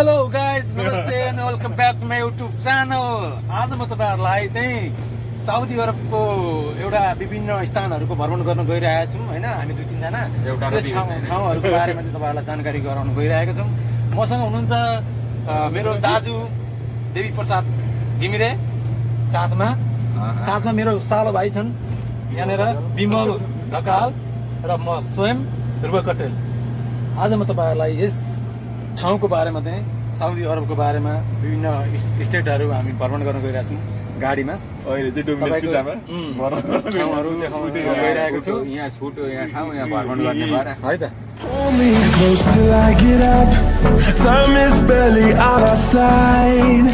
Hello guys, नमस्ते and welcome back to my YouTube channel. आज म तपाईहरुलाई चाहिँ साउदी अरबको एउटा विभिन्न स्थानहरूको भ्रमण गर्न गइरहेका छौँ हैन। हामी दुई तीनजना त्यस ठाउँहरूको बारेमा चाहिँ तपाईहरुलाई जानकारी गराउन गइरहेका छौँ। मसँग हुनुहुन्छ मेरो दाजु देवी प्रसाद घिमिरे, साथमा मेरो सालो भाइ छन् यहाँनिर विमल ढकाल र म स्वयं ध्रुव कटेल। आज म तपाईहरुलाई यस ठाउँको बारेमा चाहिँ साउदी अरबको बारेमा विभिन्न स्टेटहरू हामी भ्रमण गर्न गइरहेका छौँ गाडीमा। अहिले चाहिँ डोमिनेस ठाउँहरू देखाउन गइरहेको छु। यहाँ छुट यहाँ ठाउँ यहाँ भ्रमण गर्ने भएर है त। Close till I get up. Time is barely on our side.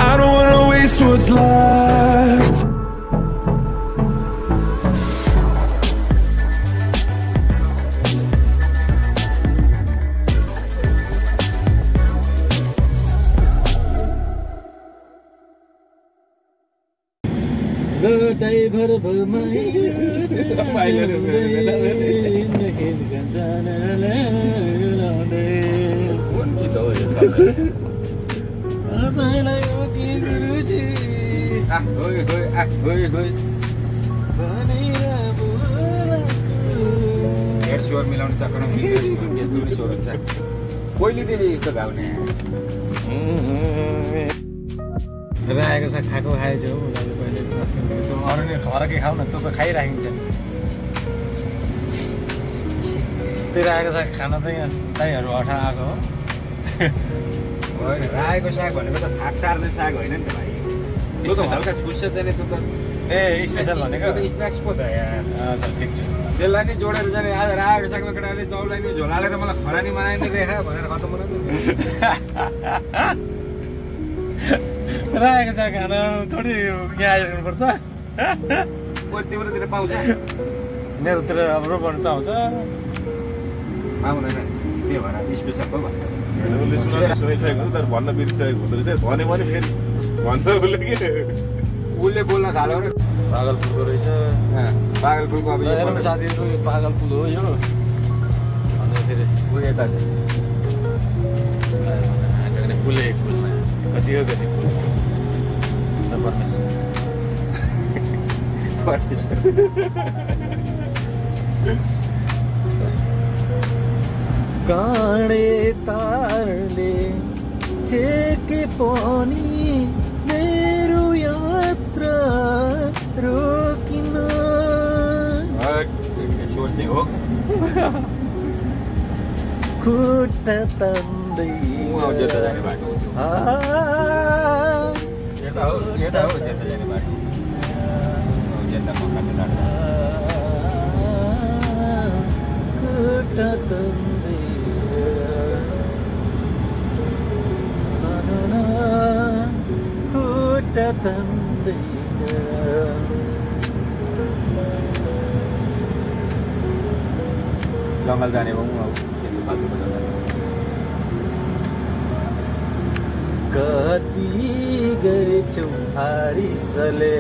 I don't wanna waste what's left. Driver here sure मिलाउने चक्करमा कहिलेदेखि यस्तो गाउने राखेको छ खाएको खाएछ हौ पहिले अरूले फरकै खाऊ न, त्यो त खाइराखिन्छ। त्यो राखेको साग खान त यहाँ ताईहरू हठा आएको हो। होइन, रायोको साग भनेको त छाक टार्ने साग होइन नि त भाइ। त्यो त हल्का छुस्छ जाने त्यो त ए स्पेसल भनेको स्न्याक्स पो त यार। हजुर ठिक छ। त्यसलाई नै जोडेर जाने। आज रायोको सागमा केटाले चौलाई नै झोलालेर मलाई खरानी बनाइदिने रेखा भनेर खतम बनाउँछ। राखेको साग खान थोरै यहाँ आइरहनुपर्छ। तिम्रोतिर पाउँछ? मेरोतिर अब रोपन पाउँछ, पाउँदैन। त्यही भएर स्पेसल पो भन्छ। सुनिसकेको तर भन्न बिर्सिसकेको हुँदो रहेछ। भन्यो भने फेरि भन्छ उसले के उसले बोल्न थाल्यो भने पागलपुलको रहेछ। पागलपुलको अब हेर्नु साथीहरू, यो पागलपुल हो यो भन्दा फेरि ऊ यता छ पुलै पुलमा कति हो कति पुल परमेश्वर काँडे तारले छेके पनि मेरो यात्रा रोकिन। स्वर चाहिँ हो खुट्टा तान्दै जेता जाने बाटो यता हो जेता जाने बाटो जेता मकान जाँदा खुट्टा तान्दै खुट्टा तान्दै जङ्गल जाने भाउ अब बाटोमा जाँदा कति गरेछौ हारिसले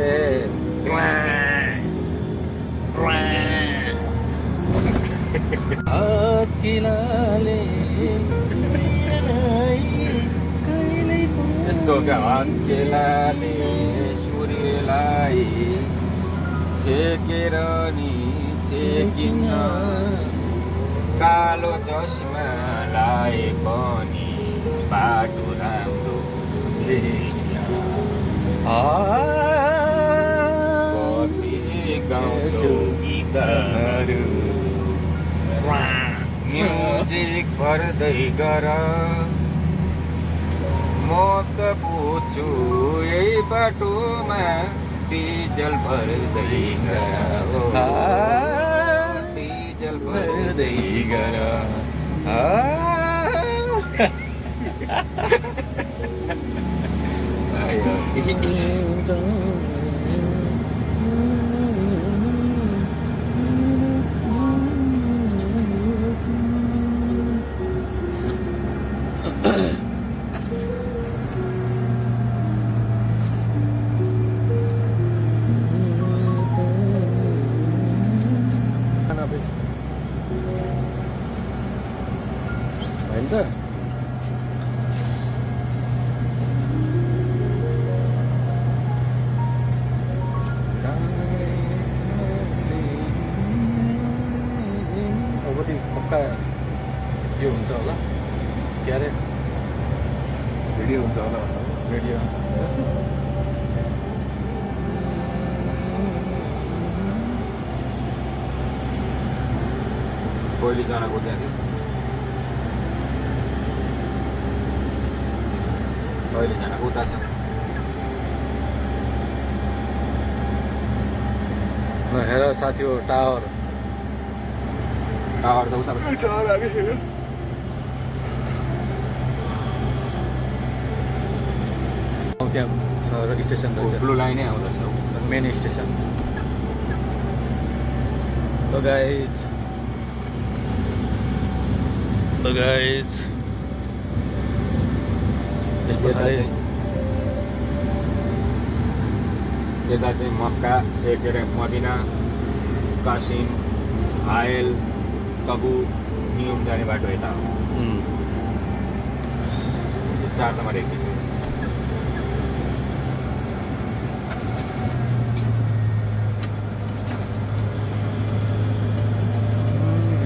हत्केलाले यस्तो क्या हत्केलाले सूर्यलाई छेकेर नि छेकिन कालो चस्मा लाए पनि बाटो राम्रो देखिन। कति गाउँछौ गीतहरू म्युजिक भर्दै गर म त पुछु यही बाटोमा डिजल भर्दै गर डिजल भर्दै गर। के अरे भिडियो हुन्छ होला भन्दा भिडियो पहिले जनाको त्यहाँ थियो अहिले जनाको उता छ हेर साथी हो टावर टावर त उता टावर आगे हेर त्यहाँ स्टेसन रहेछ ब्लू लाइनै आउँदैछ मेन स्टेसन ल गाइज यस्तो यता चाहिँ मक्का के अरे मदिना कासिम आयल तबु नियम जाने बाटो यता हो 4 नम्बर एक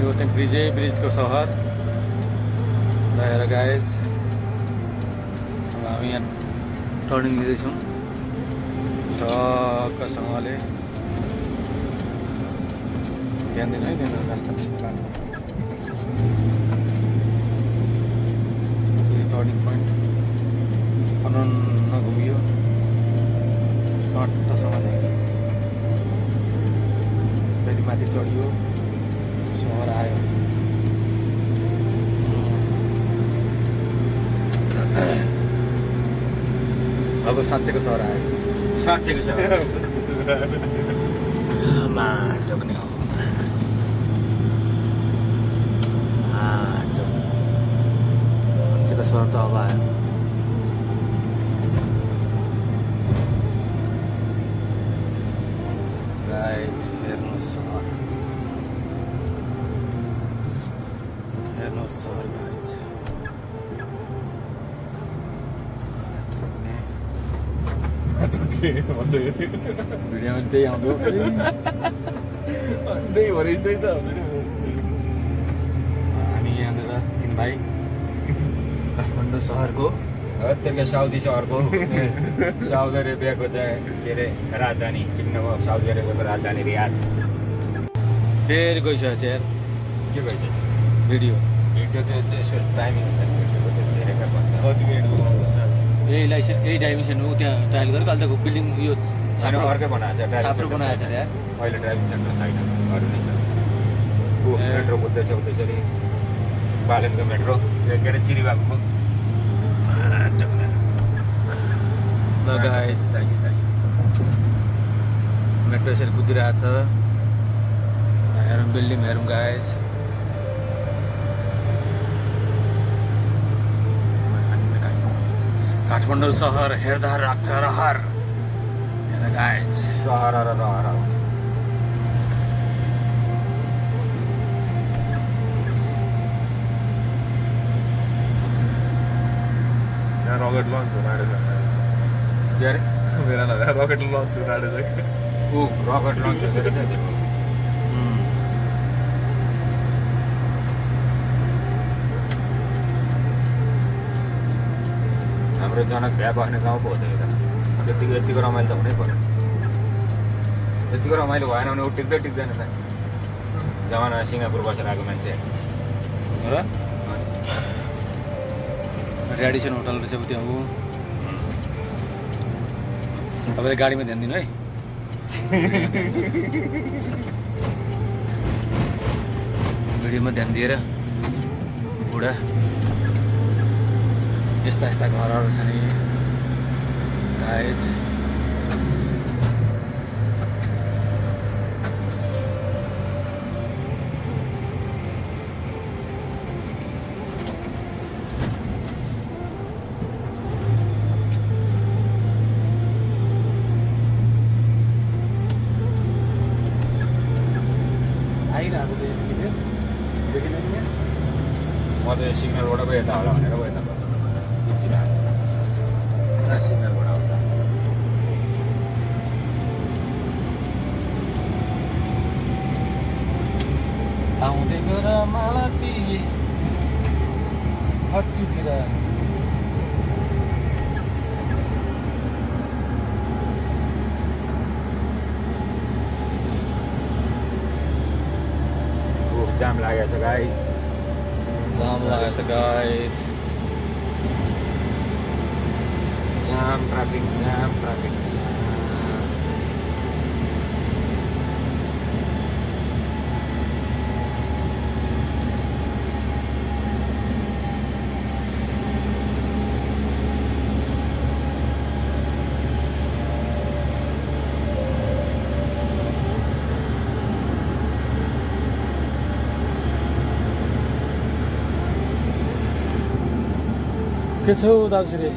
यो चाहिँ ब्रिजको सहर हेर गाइज अब हामी यहाँ टर्निङ लिँदैछौँ टक्कसँगले ध्यान दिनु है त्यहाँ रास्ता त्यसरी टर्निङ पोइन्ट घुमियो सट्टसँगले फेरि माथि चढियो सहर आयो अब साँच्चैको सहर आयो साँच्चैको सहर माटो पनि हो साँच्चैको सहर त अब आयो गाइस हेर्नुहोस् सहर गाइस भिडियोमा त्यही आउँदो त्यही भरे त्यही त हामी यहाँनिर 3 भाइ काठमाडौँ सहरको त्यसले साउदी सहरको साउदी अरेबियाको चाहिँ के अरे राजधानी किनभने साउदी अरेबियाको राजधानी रियाद फेरि गइसकेको छ यार के भइसक्यो भिडियो त्यो चाहिँ यसो टाइमिङ हुन्छ भिडियोको त्यो धेरैका पर्छ कति मिनट बनाउँछ यही लाइसेन्स यही डाइमेन्सन ऊ त्यहाँ ट्रायल गरेको अहिले त बिल्डिङ यो छैन अर्कै बनाएको छ छाप्रो बनाएको छ यार अहिले ड्राइभिङ सेन्टर छैन अरू नै छ ऊ मेट्रो कुद्दैछ त्यसरी बालेनको मेट्रो के अरे चिरिबाबुको लगायत मेट्रो यसरी कुदिरहेको छ हेरौँ बिल्डिङ हेरौँ गाइज काठमाडौँ सहर हेर्दा राख्छ रहर हेर गाइज सहर र रहर आउँछ यहाँ रकेट लन्च हुन आँटेछ के अरे मेरा नभए रकेट लन्च हुन आँटेछ ऊ रकेट लन्च हुँदो रहेछ हाम्रो जनक भ्या बस्ने गाउँ पो हो त यता यतिको रमाइलो त हुनै पर्यो यतिको रमाइलो भएन भने ऊ टिक्दैन त जमाना सिङ्गापुर बसेर आएको मान्छे र रेडिसन होटल रहेछ उ त्यहाँ ऊ तपाईँले गाडीमा ध्यान दिनु है भिडियोमा ध्यान दिएर बुढा यस्ता घरहरू छ नि गाइज म त सिग्नलबाट पो यता होला भनेर पो यता सिग्नलबाट आउँदा आउँदै गर मालती हट सिटीतिर जाम लागेको छ गाइस जाम लागेको छ गाइस जाम ट्राफिक के छ दाजुरे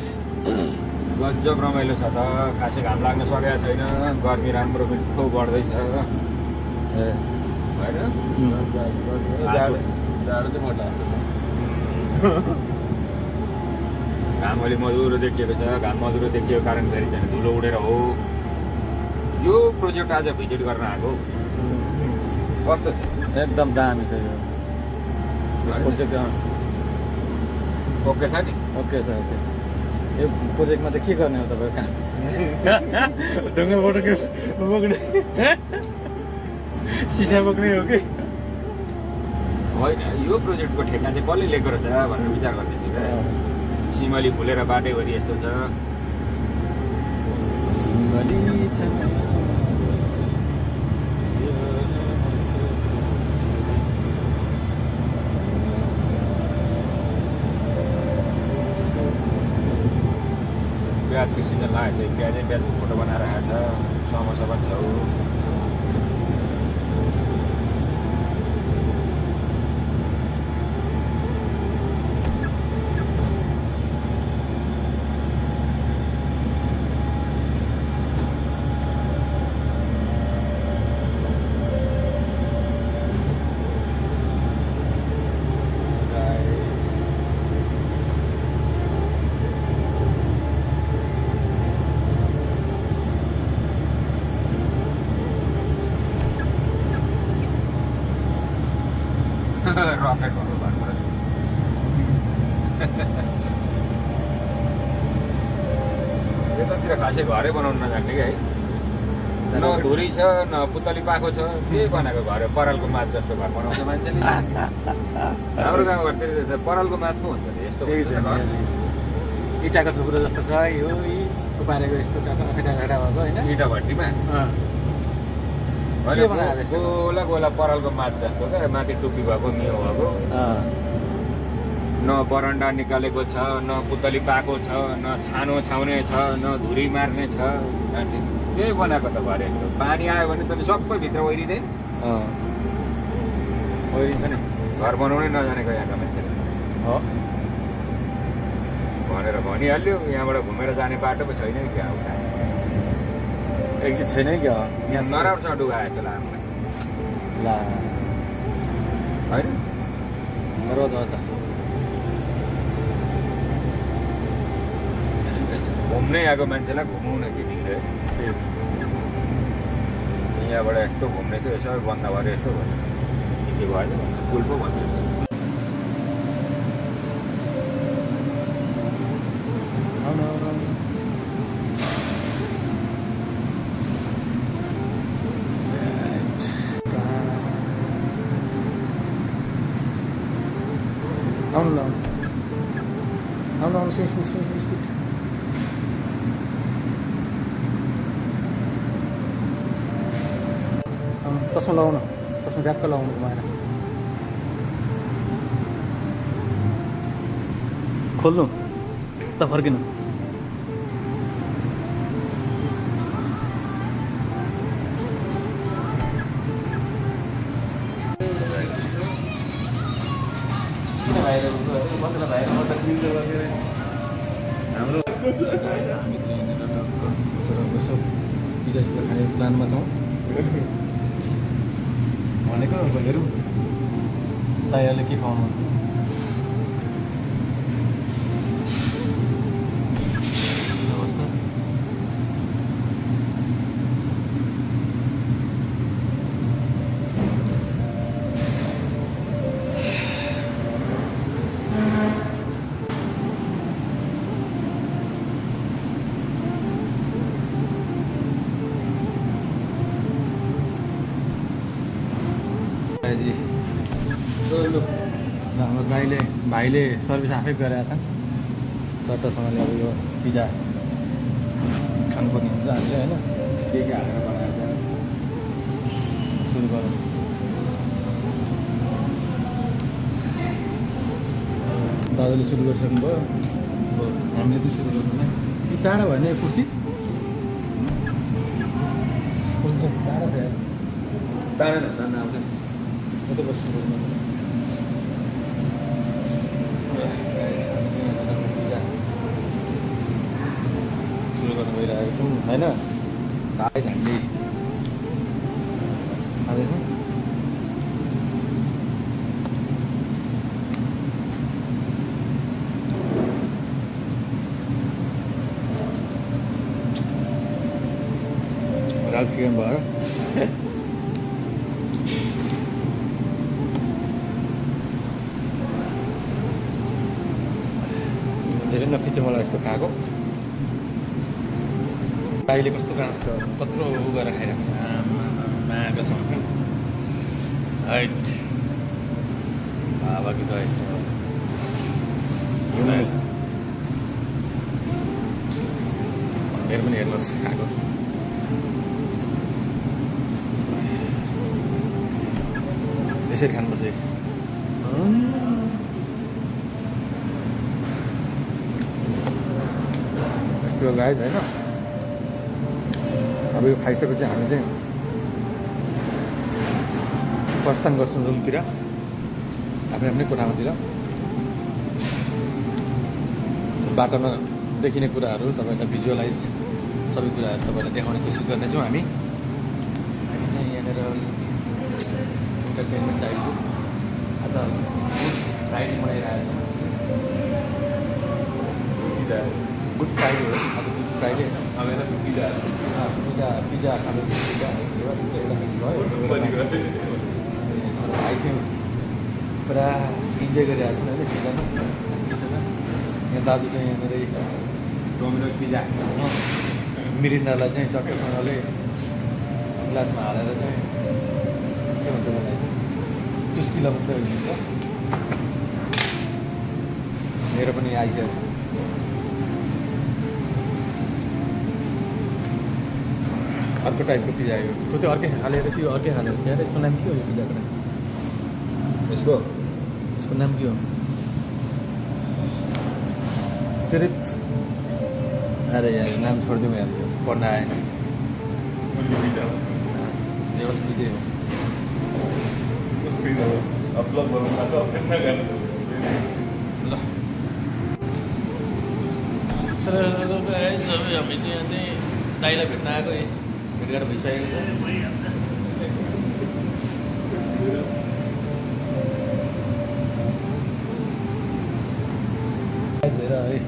गजब रमाइलो छ त खासै घाम लाग्न सकेको छैन गर्मी राम्रो पनि बढ्दैछ होइन जाडो चाहिँ मोटा घाम अलि मधुरो देखिएको छ घाम मधुरो देखिएको कारण फेरि चाहिँ धुलो उडेर हो यो प्रोजेक्ट आज भिजिट गर्न आएको कस्तो छ एकदम दामी छ यो प्रोजेक्ट ओके छ नि ओके छ यो प्रोजेक्टमा त के गर्ने हो तपाईँ काम ढुङ्गा बोक्ने सिसा बोक्ने हो कि होइन यो प्रोजेक्टको ठेक्का चाहिँ कसले लिएको रहेछ भनेर विचार गर्दैछु क्या सिमली फुलेर बाटैभरि यस्तो छ सिमली छ प्याजको सिजन लागेको छ प्याजको फोटो बनाएर आएको छ समोसा पनि छ रकेट भन्नु पर्यो यतातिर खासै घरै बनाउनु नजान्ने कि है न धुरी छ न पुतली पाएको छ के बनाएको घर परालको माछ जस्तो घर बनाउँछ मान्छेले हाम्रो गाउँघरतिर परालको माछ पो हुन्छ यस्तो इँटाको थुप्रो जस्तो छ यो थुपारेको यस्तो खटा भएको होइन इँटा भट्टीमा गोला गोला परालको माछ जस्तो क्या माथि टुप्पी भएको मियो भएको न बरन्डा निकालेको छ न पुतली पाएको छ न छानो छाउने छ न धुरी मार्ने छ के बनाएको त घर यस्तो पानी आयो भने त सबै भित्र ओहिरिँदै ओहिरिन्छ नि घर बनाउनै नजानेको यहाँका मान्छेले भनेर भनिहाल्यो यहाँबाट घुमेर जाने बाटो पो छैन क्या एक्जिट छैन क्या यहाँ नराम्रोसँग डुगाएको छ हामीलाई ला होइन रोज हो त घुम्नै आएको मान्छेलाई घुमाउन के ढिलो यहाँबाट यस्तो घुम्ने थियो यसो बन्द भएर यस्तो भयो के भएछ पुल पो भन्छ आउनु स्पिड चस्मा लगाउनु चस्मा झ्याक्क लगाउनु भएन खोल्नु त फर्किनु हाम्रो हामी चाहिँ यहाँनिर यसो पिज्जा खाने प्लानमा छौँ भनेको अब हेरौँ दाइहरूले के खुवाउनु अवस्था भाइले सर्भिस आफै गरेका छन् चट्टसँगले अब यो पिज्जा खानुपर्ने हुन्छ हामीले होइन के हालेर बनाएको सुरु गरौँ दाजुले सुरु गरिसक्नु भयो अब हामीले चाहिँ सुरु गर्नु नै यो टाढा भयो नि कुर्सी त टाढा छ यार तानेन आउँछ कतै बस्नु पर्ने सुरु गर्न गइरहेको छौँ होइन भाइ हामीले खाँदैछौँ राल चिकन भयो धेरै नखिच्छ मलाई यस्तो खाएको अहिले कस्तो घाँस कत्रो उ गरेर खाइरहेको मागसँग हाइट हावा कि त मेरो पनि हेर्नुहोस् खाएको यसरी खानुपर्छ यस्तो गाइज होइन अब यो खाइसकेपछि हामी चाहिँ प्रस्थान गर्छौँ रुमतिर आफ्नै आफ्नै कोठामातिर बाटोमा देखिने कुराहरू तपाईँहरूलाई भिजुअलाइज सबै कुराहरू तपाईँलाई देखाउने कोसिस गर्नेछौँ हामी चाहिँ यहाँनिर इन्टरटेनमेन्ट टाइपको आज गुड फ्राइडे मनाइरहेको छ गुड फ्राइडे हो आज गुड फ्राइडे होइन पिज्जा खानु पिज्जा भाइ चाहिँ पुरा इन्जोय गरिरहेको छन् होइन पिज्जामा यहाँ दाजु चाहिँ यहाँनिर डोमिनोज पिज्जा मिरिन्डालाई चाहिँ चट्टसँगले ग्लासमा हालेर चाहिँ के भन्छ मलाई चुस्किला मात्रै हुन्छ मेरो पनि आइसकेको छ अर्को टाइपको पिज्जा आयो त्यो चाहिँ अर्कै हालेर त्यो अर्कै हालेर चाहिँ यार यसको नाम के हो यो पिज्जाको नाम यसको नाम के हो सिर्फ अरे यार नाम छोडिदिउँ यार पढ्न आएन व्यवस्था पिज्जै हो ल सबै हामी चाहिँ यहाँ चाहिँ दाइलाई भेट्न आएको भेटघाट भइसकेको छ हेर है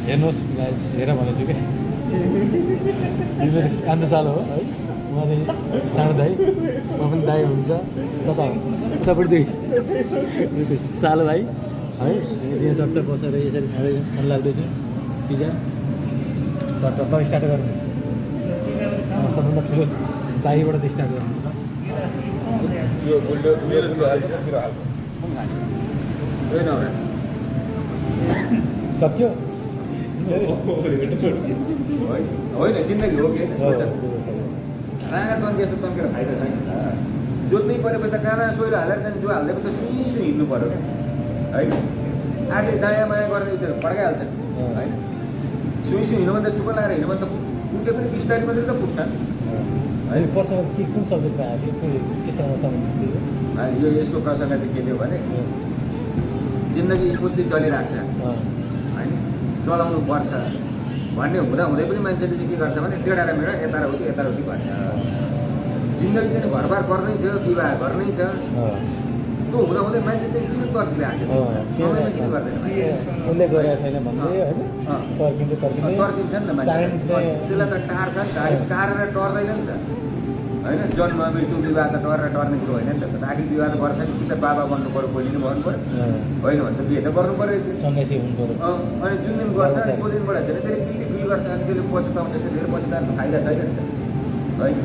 हेर्नुहोस् गाइज हेर भनेको छु क्या कान्छो साल हो है उहाँ चाहिँ सानो दाई म पनि दाई हुन्छ उतापट्टिदेखि सालो भाइ है यहाँ चट्ट बसेर यसरी खाँदै मन लाग्दैछ पिज्जा चट्ट त स्टार्ट गर्नु सबभन्दा ठुलो दाईबाट त स्टार्ट गर्नु सक्यो होइन जिन्दगी हो कि राँगा तन्केर तन्केर फाइदा छैन जोत्नै परेपछि त काँडा सोइरो हालेर त्यहाँदेखि जो हाल्दै सुई सुई हिँड्नु पऱ्यो क्या होइन आखिर दायाँ माया गरेर त्यो फड्काइहाल्छ होइन सुई सुई हिँड्नु भने त चुप लगाएर हिँड्नु भने त पुग्यो पनि बिस्तारै मात्रै त पुग्छ होइन प्रसङ्ग के कुन सब्जेक्टमा आयो केसँग सम्बन्धित यो यसको प्रसङ्ग चाहिँ के थियो भने जिन्दगी स्मुथली चलिरहेको छ होइन चलाउनु पर्छ भन्ने हुँदा हुँदै पनि मान्छेले चाहिँ के गर्छ भने टेढा र मेढा यता उति भन्छ जिन्दगी चाहिँ घरबार गर्नै छ विवाह गर्नै छ त्यो हुँदा हुँदै मान्छे चाहिँ किन तर्किरहेको छ उसले गरेको छैन भन्दै होइन तर्किन्छ नि त मान्छे त्यसलाई त टार्छ नि त टारेर टर्दैन नि त होइन जन्म मृत्यु विवाह त टरेर टर्ने कुरो होइन नि त आखिर विवाह त गर्छ कि त बाबा बन्नु पऱ्यो बोलिनु भन्नु पऱ्यो होइन भने त बिहे त गर्नु पऱ्यो सङ्घर्षै हुनु पऱ्यो अनि जुन दिन गर्छ त्यो दिनबाट चाहिँ फेरि गिल्टी फिल गर्छ अनि त्यसले पछुताउँछ धेरै पछुताएको फाइदा छैन नि त होइन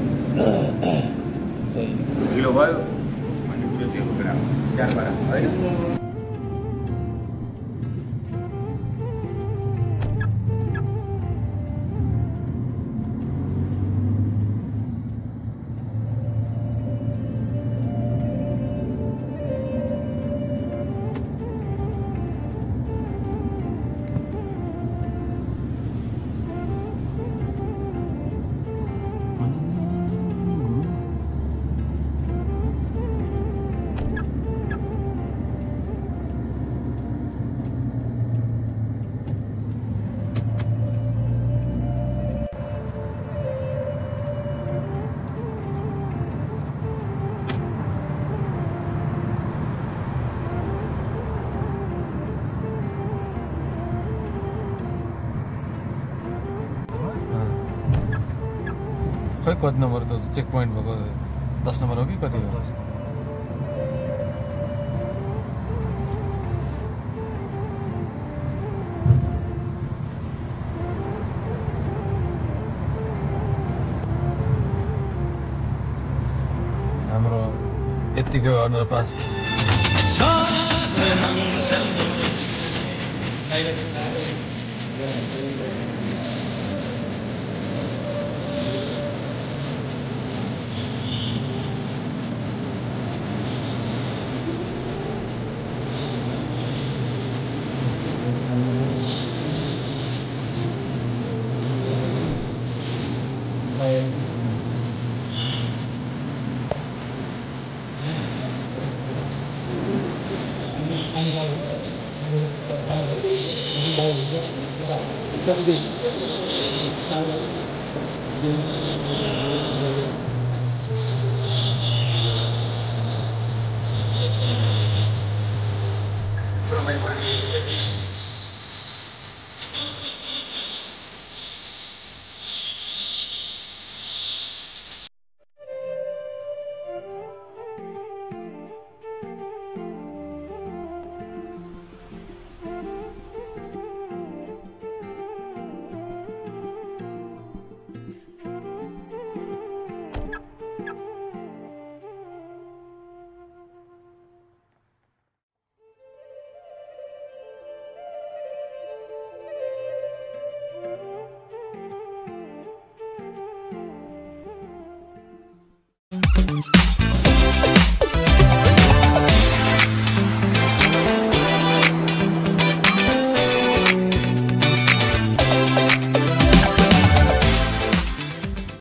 ढिलो भयो भन्ने कुरो चाहिँ हो चारबाट होइन खै कति नम्बर त चेक पोइन्ट भएको 10 नम्बर हो कि कति हो हाम्रो यतिको अन्डरपास